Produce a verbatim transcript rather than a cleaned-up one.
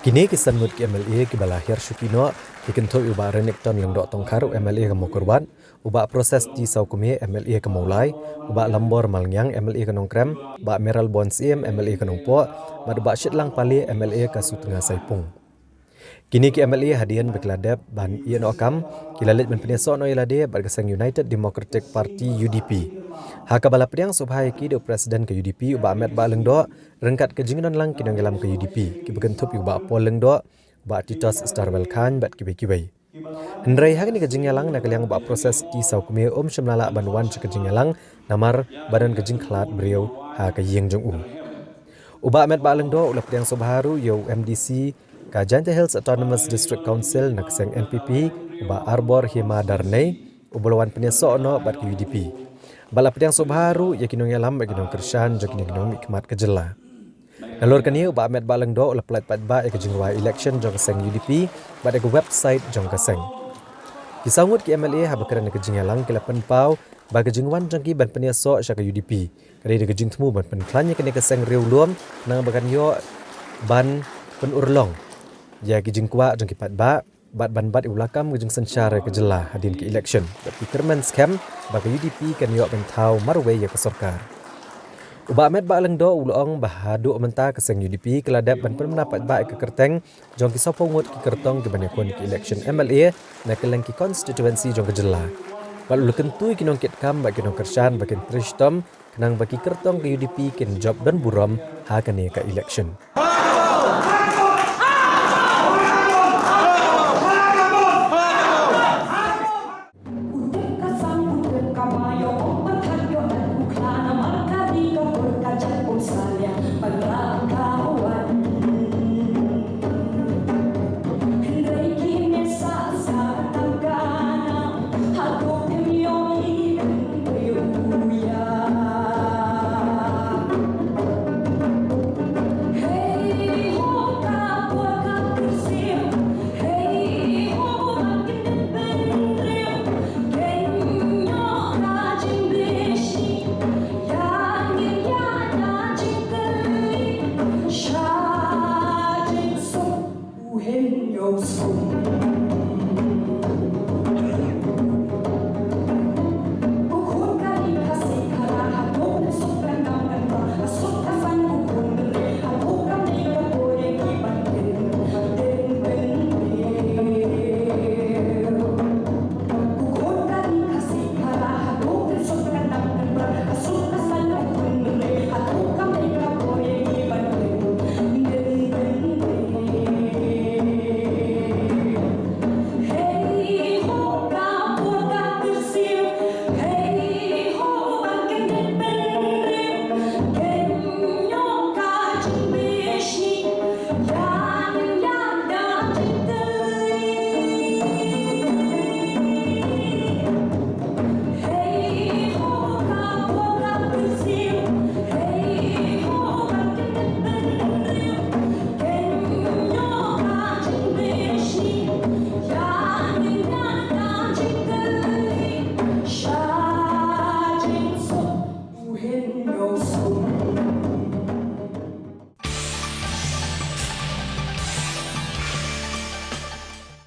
Kine ki san ngut ki M L A kiba la hiar shuki noh ki kynthup ïa u Bah Renikton Lyngdoh Tongkhar, u M L A ka Mawkyrwat, u Bah Proses T Sawkmie, M L A ka Mawlai, u Bah Lambor Malngiang, M L A ka Nongkrem, Bah Mayralborn Syiem, M L A ka Nongpoh, bad u Bah Shitlang Pale, M L A ka Sutnga Saipung. Kine ki M L A hadien ba ki la dep ban ïeh noh kam, ki la leit ban pynïasoh noh ïa lade bad ka seng United Democratic Party, U D P. Ha kaba la pdiang sngewbha ïa ki da u President ka U D P, u Bah Metbah Lyngdoh, ryngkat ka jingdon lang ki nongïalam ka U D P, kiba kynthup ïa u Bah Paul Lyngdoh, u Bah Titos Starwell Chyne bad kiwei kiwei. Hynrei ha kane ka jingïalang, na ka liang u Bah Proses T Sawkmie um shym la lah ban wan sha ka jingïalang namar ba don ka jingkhlad briew ha ka ïing jong u. U Bah Metbah Lyngdoh u la pdiang sngewbha ruh ïa u M D C ka Jaintia Hills Autonomous District Council na ka seng N P P, u Bah Arbor Hema Darnei, uba la wan pynïasoh noh bad ka U D P. Bad la pdiang sngewbha ruh ïa ki nongïalam bad ki nongkyrshan jong kine ki nongmihkhmat ka jylla. Nalor kane, u Bah Metbah Lyngdoh u la pyllait paidbah ïa ka jingrwai election jong ka seng U D P bad ïa ka website jong ka seng. Ki saw ngut ki M L A haba kren ha ka jingïalang ki la pynpaw ba ka jingwan jong ki ban pynïasoh sha ka U D P ka dei da ka jingthmu ban pynkhlaiñ ïa kane ka seng riewlum, khnang ba kan ïoh ban pynurlong ïa ki jingkwah jong ki paidbah bad ban bat ïa u lakam ka jingsynshar ïa ka jylla hadien ka election, bad ki kyrmen skhem ba ka U D P kan ïoh ban thaw marwei ïa ka sorkar. U Bah Metbah Lyngdoh u la ong ba haduh mynta ka seng U D P ka la dep ban pynbna paidbah ïa ka kyrteng jong ki sawphew ngut ki kyrtong kiban ïakhun ïa ka election M L A na kylleng ki constituency jong ka jylla. Bad u la kyntu ïa ki nongkitkam bad ki nongkyrshan ba kin trei shitom khnang ba ki kyrtong ka U D P kin jop don burom ha kane ka election.